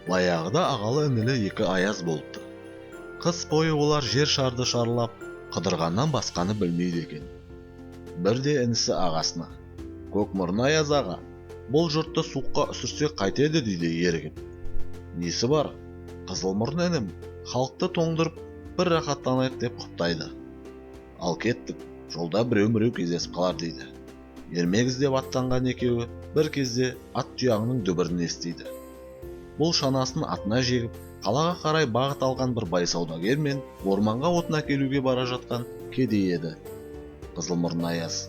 Баяғыда ағалы-інілі екі аяз болыпты. Қыс бойы олар жер шарды шарлап, қыдырғаннан басқаны білмейді екен. Бірде інісі ағасына: "Көкмұрын аяз аға, бұл жұртты суыққа үсірсек қайтеді?" – дейді ерігіп. "Несі бар, қызылмұрын інім, халықты тоңдырып, бір рахаттанайық", – деп құптайды. "Ал кеттік, жолда біреу-міреу кездесіп қалар", – дейді. Ермек іздеп аттанған екеуі бір кезде ат тұяғының дүбірін естиді. Бұл шанасын атына жегіп, қалаға қарай бағыт алған бір бай саудагер мен орманға отын әкелуге бара жатқан кедей еді. Қызылмұрын аяз: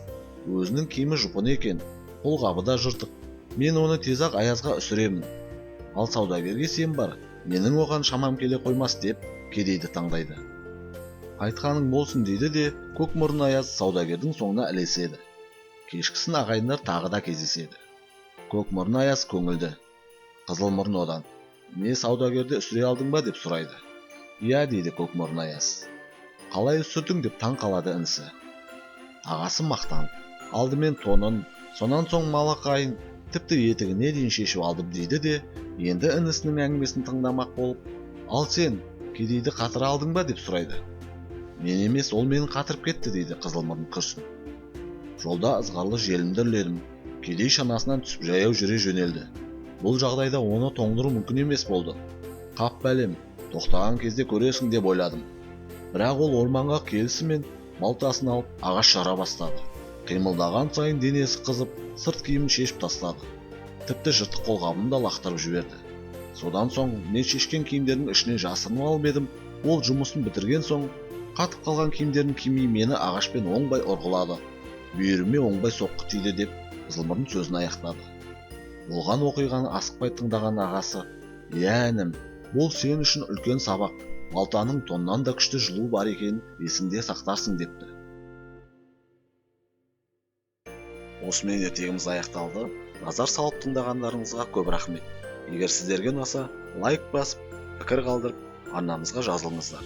"Өзінің киімі жұпыны екен, қолғабы да жыртық. Мен оны тез-ақ аязға үсіремін. Ал саудагерге сен бар, менің оған шамам келе қоймас", – деп кедейді таңдайды. "Айтқаның болсын", – дейді де, Көкмұрын аяз саудагердің соңына ілеседі. Кешкісін ағайындар тағы да кездеседі. Көкмұрын аяз көңілді. Қызылмұрын одан: "Не, саудагерді үсіре алдың ба?" – деп сұрайды. "Иә", – дейді Көкмұрын аяз. "Қалай үсірдің?" – деп таң қалады інісі. Ағасы мақтанып: "Алдымен тонын, сонан соң малақайын, тіпті етігіне дейін шешіп алдым", – дейді де, енді інісінің әңгімесін тыңдамақ болып: "Ал сен кедейді қатыра алдың ба?" – деп сұрайды. "Мен емес, ол мені қатырып кетті", – дейді Қызылмұрын күрсініп. "Жолда ызғарлы желімді үрледім. Кедей шанасынан түсіп, жаяу жүре жөнелді. Бұл жағдайда оны тоңдыру мүмкін емес болды. Қап, бәлем, тоқтаған кезде көресің деп ойладым. Бірақ ол орманға келісімен балтасын алып, ағаш жара бастады. Қимылдаған сайын денесі қызып, сырт киімін шешіп тастады. Тіпті жыртық қолғабын да лақтырып жіберді. Содан соң мен шешкен киімдердің ішіне жасырынып алып едім, ол жұмысын бітірген соң қатып қалған киімдерін кимей, мені ағашпен оңбай ұрғылады. Бүйіріме оңбай соққы тиді", – деп Қызылмұрын сөзін аяқтады. Болған оқиғаны асықпай тыңдаған ағасы: "Иә, інім, бұл сен үшін үлкен сабақ. Балтаның тоннан да күшті жылу бар екенін есіңде сақтарсың", – депті. Осымен ертегіміз аяқталды. Назар салып тыңдағандарыңызға көп рахмет. Егер сіздерге ұнаса, лайк басып, пікір қалдырып, арнамызға жазылыңыздар.